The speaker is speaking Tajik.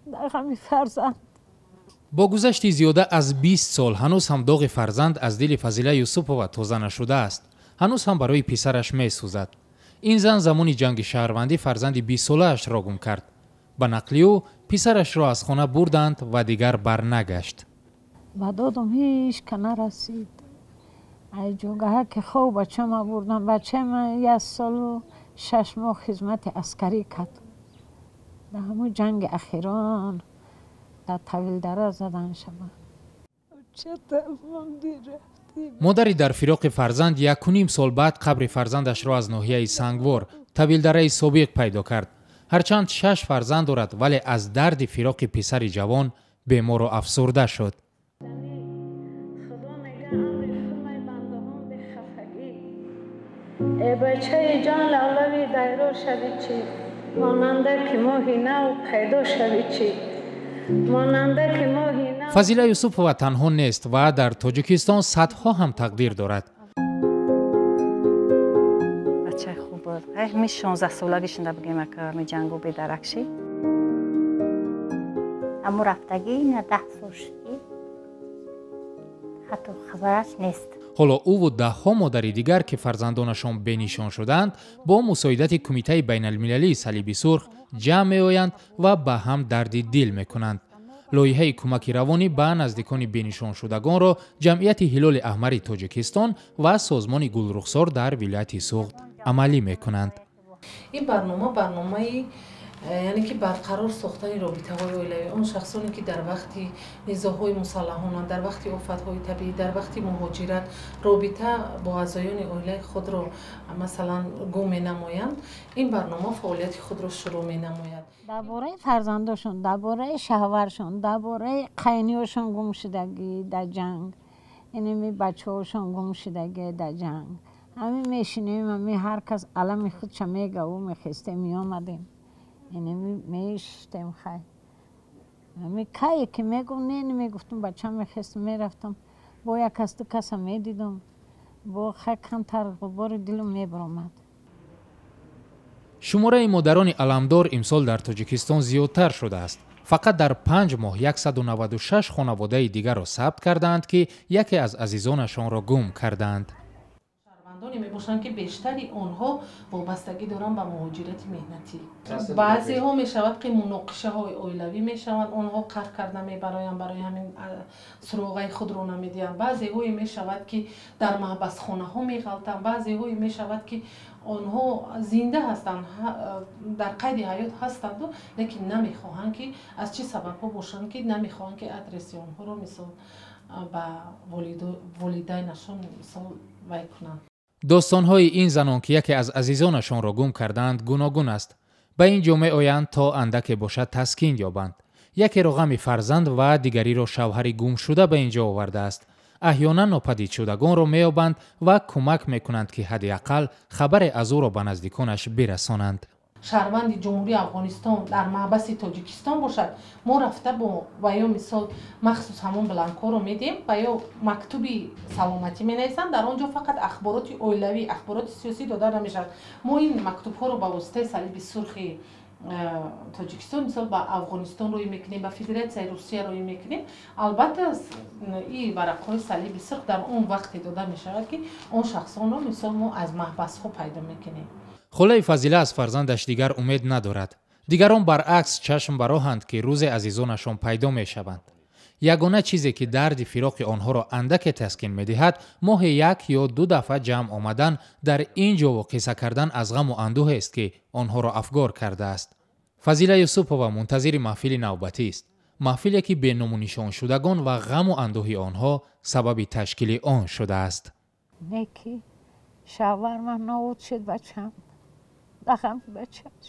Дар ғами фарзанд. Бо гузашти зиёда аз 20 сол ҳанӯз ҳам доғи фарзанд аз дили Фазила Юсупова тоза нашудааст. Ҳанӯз ҳам барои писараш месӯзад. Ин зан замони ҷанги шаҳрвандӣ фарзанди бистсолаашро гум кард. Ба нақли ӯ, писарашро аз хона бурданд ва дигар барнагашт. Ба додам ҳеҷ ка нарасид. Ай ҷогаҳа ки хоб бачама бурдам. Бачама 1 солу 6 моҳ хизмати аскарӣ кард. Дар ҳамун ҷанги ахирон дар Тавилдара задан шава. Модари дар фироқи фарзанд 1,5 сол баъд қабри фарзандашро аз ноҳияи Сангвор, Тавилдараи собиқ, пайдо кард. Ҳарчанд шаш фарзанд дорад, вале аз дарди фироқи писари ҷавон бемору афсурда шуд. Худо мега, амри худмай бандаҳон бехафагӣ. Э бачаи ҷон, лавлави дайро шави чӣ, монанда ки моҳи нав пайдо шави чӣ, монанда ки моҳи нав. Фазила Юсупова танҳо нест ва дар Тоҷикистон садҳо ҳам тақдир дорад. Бачаи хуб буд. Ми 16-солагӣ шуда бигем, ака, ми ҷангу бедарак шид. Аммо рафтагӣ на 10 сол шуд, ки ҳатто хабараш нест. Ҳоло ӯву даҳҳо модари дигар, ки фарзандонашон бенишон шудаанд, бо мусоидати Кумитаи байналмилалии Салиби Сурх ҷамъ меоянд ва ба ҳам дарди дил мекунанд. Лоиҳаи кӯмаки равонӣ ба наздикони бенишоншудагонро Ҷамъияти Ҳилоли Аҳмари Тоҷикистон ва созмони Гулрухсор дар вилояти Суғд амалӣ мекунанд. Ин барнома барномаи яъне ки барқарор сохтани робитаҳои оилавӣ, он шахсоне, ки дар вақти низоъҳои мусаллаҳона, дар вақти офатҳои табиӣ, дар вақти муҳоҷират робита бо аъзоёни оилаи худро, масалан, гум менамоянд, ин барнома фаъолияти худро шурӯъ менамояд. Дар бораи фарзандошон, дар бораи шавҳаршон, дар бораи қайниёшон гум шудагӣ дар ҷанг, инами бачаҳошон гум шудагӣ дар ҷанг. Ҳамин мешинем, ҳами ҳар кас алами худша мега. Ӯ мехестем, меомадем, инами мешиштем. Хай, ҳами кае ки мегум, не, намегуфтум. Бача мехестам, мерафтам, бо як кас, ду каса медидум, бо хай камтар ғубори дилум мебаромад. Шумораи модарони аламдор имсол дар Тоҷикистон зиёдтар шудааст. Фақат дар 5 моҳ 196 хонаводаи дигарро сабт кардаанд, ки яке аз азизонашонро гум кардаанд. Шаҳрвандоне мебошанд, ки бештари онҳо вобастагӣ доранд ба муҳоҷирати меҳнатӣ. Баъзеҳо мешавад, ки муноқишаҳои оилавӣ мешаванд, онҳо қаҳр карда мебароянд, барои ҳамин суроғаи худро намедиҳанд. Баъзеҳое мешавад, ки дар маҳбасхонаҳо меғалтанд. Баъзеҳое мешавад, ки онҳо зинда ҳастанд, дар қайди ҳаёт ҳастанду, лекин намехоҳанд, ки аз чӣ сабабҳо бошанд, ки намехоҳанд, ки адреси онҳоро, мисол, ба волидайнашон, мисол, вай кунанд. Достонҳои ин занон, ки яке аз азизонашонро гум кардаанд, гуногун аст. Ба ин ҷо меоянд, то андаке бошад таскин ёбанд. Якеро ғами фарзанд ва дигариро шавҳари гумшуда ба ин ҷо овардааст. Аҳёнан нопадидшудагонро меёбанд ва кӯмак мекунанд, ки ҳадди ақал хабаре аз ӯро ба наздиконаш бирасонанд. Шаҳрванди Ҷумҳурии Афғонистон дар маҳбаси Тоҷикистон бошад, мо рафта бо ва ё, мисол, махсус ҳамон бланкҳоро медиҳем ва ё мактуби саломатӣ менависанд. Дар он ҷо фақат ахбороти оилавӣ, ахбороти сиёсӣ дода намешавад. Мо ин мактубҳоро ба воситаи Салиби Сурхи Тоҷикистон, мисол, ба Афғонистон рӯй мекунем, ба Федератсияи Русия рӯй мекунем. Албатта, ин варақҳои Салиби Сурх дар он вақте дода мешавад, ки он шахсонро, мисол, мо аз маҳбасҳо пайдо мекунем. Холаи Фазила аз фарзандаш дигар умед надорад. Дигарон баръакс чашм ба роҳанд, ки рӯзе азизонашон пайдо мешаванд. Ягона чизе, ки дарди фироқи онҳоро андаке таскин медиҳад, моҳе як ё ду дафъа ҷамъ омадан дар ин ҷову қисса кардан аз ғаму андӯҳест, ки онҳоро афгор кардааст. Фазила Юсупова мунтазири маҳфили навбатист, маҳфиле, ки беномунишоншудагон ва ғаму андӯҳи онҳо сабаби ташкили он шудааст. Не, ки шавҳар ман нобуд шуд, бачам дар ғами бачаш.